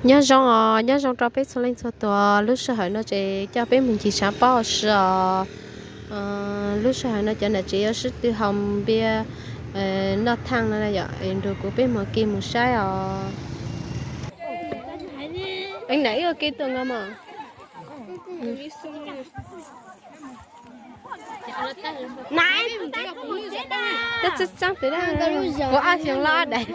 Nyob zoo os, nyob zoo rau peb txhua leej txhua tus. Lub sij hawm no ces coj peb mus ncig tshav pob si os. Lub sij hawm no cov niam tsev yuav sib tw haus npias noj thaaj no yom, nrug kuv peb mus ke mus saib os. Ev, nam ib ua ke tuaj nkaus mog. Twb txeeb txeeb pem, kuv ob xyoos loj ob daim.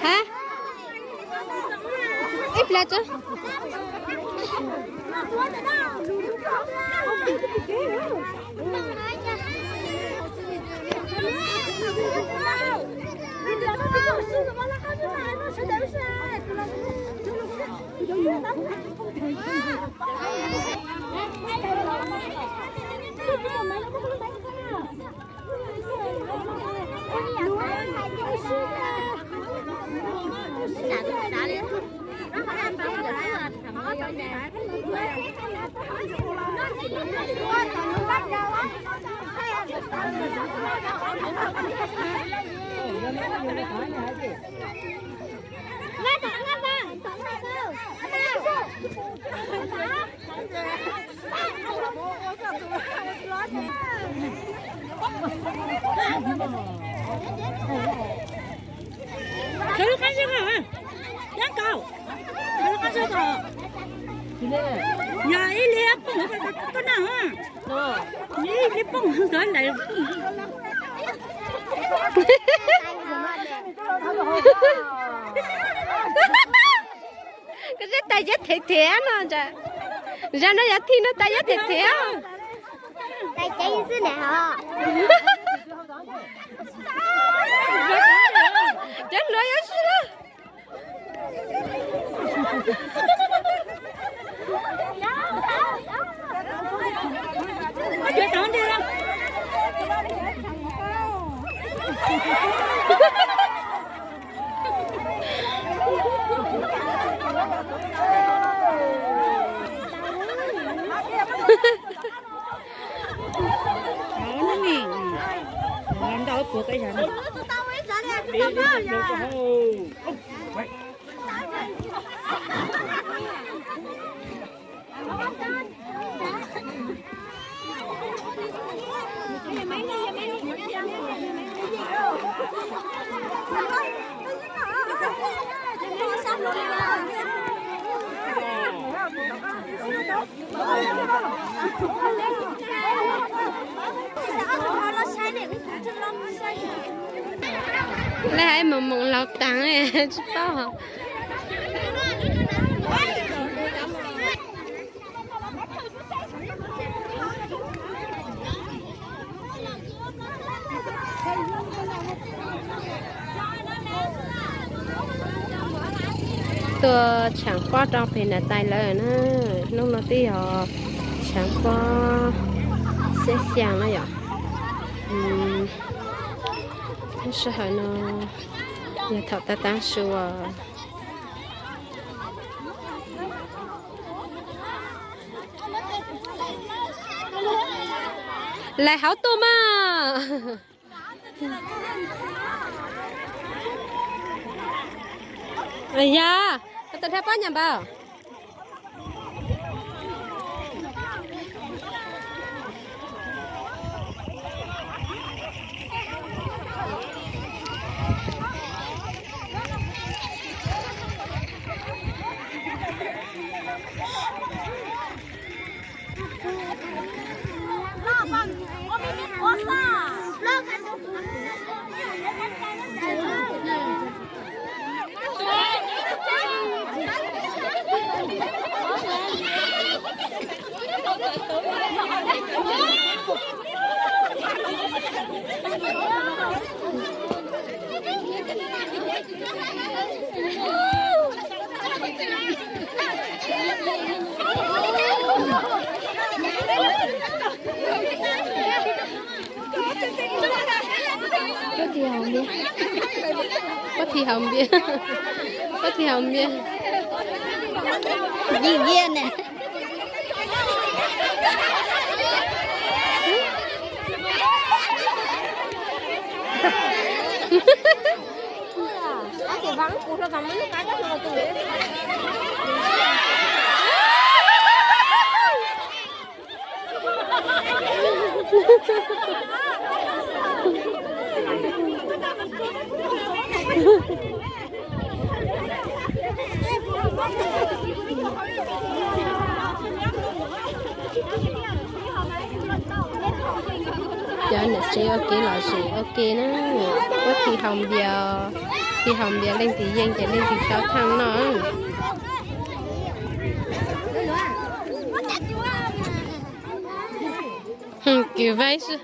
Ha? Ib plag tso. Khaws lub qab zib ko, Yab Kaus. Khaws lub qab zib ko. Yog ib li poob koj noj, ib li poob ntawd lawm. Koj zeb tais yab them them no, zam no yog thij no tais yab them them. Cov hluas yuav sib lawm. Lawv hais mus moos laus taag tsis paub. Tuaj tshaav pob rau pem nam tais lawm na. Hnub no twb yog tshaav pob xiab xyaa na yom. Lub sij hawm no yog thaum tav taab su. Lais hauv tuaj mas. Yog, koj tau dhia pob nyam npaum. Puab thi haus npias, puab thi haus npias, puab thi haus npias. Yig yiag ne. Cov niam tsev ua kev lom zem ua ke na, puab thi haus npias, thi haus npias leej twg yeej ces leej twg tau thaaj noj. Kws vaib xwb.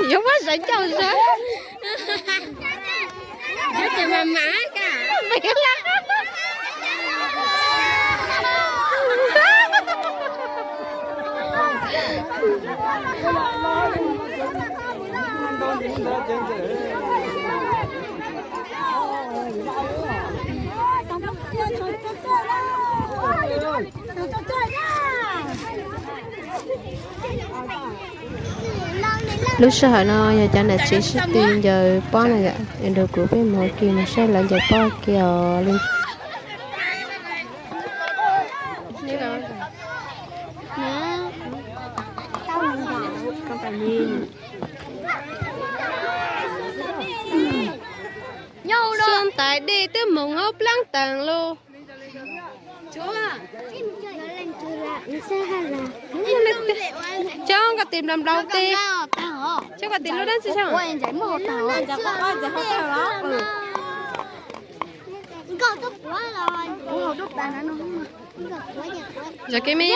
Yuav muab zawv coj zawv. Yuav ces mas mas ka. Lub sij hawm no yog cov niam tsev sib tw ncaws pob na yom, es nrog kuv peb mus ua ke mus saib lawv ncaws pob ua ke os li. Xuab tais dej twb moog hauv plaab taag lug. Xyoob, koj tis nplaum nplaum tes. Xyoob, koj tis lub dlaab tsi xyoob? Zam kev me.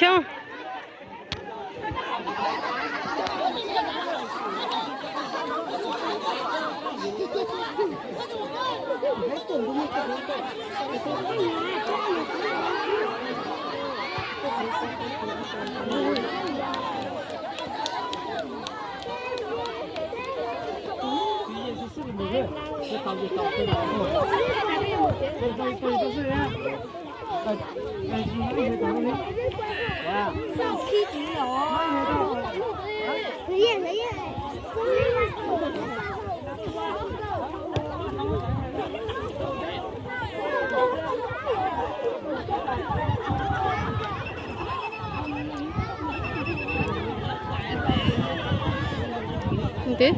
Xyoo. Nti.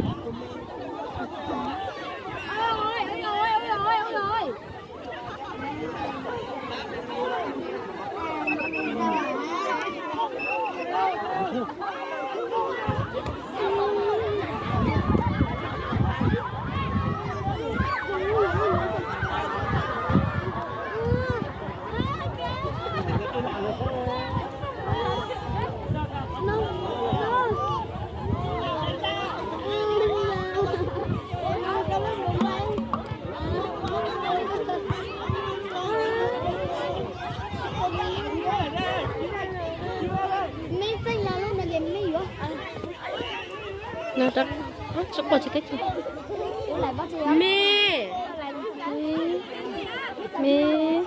Me, me, me.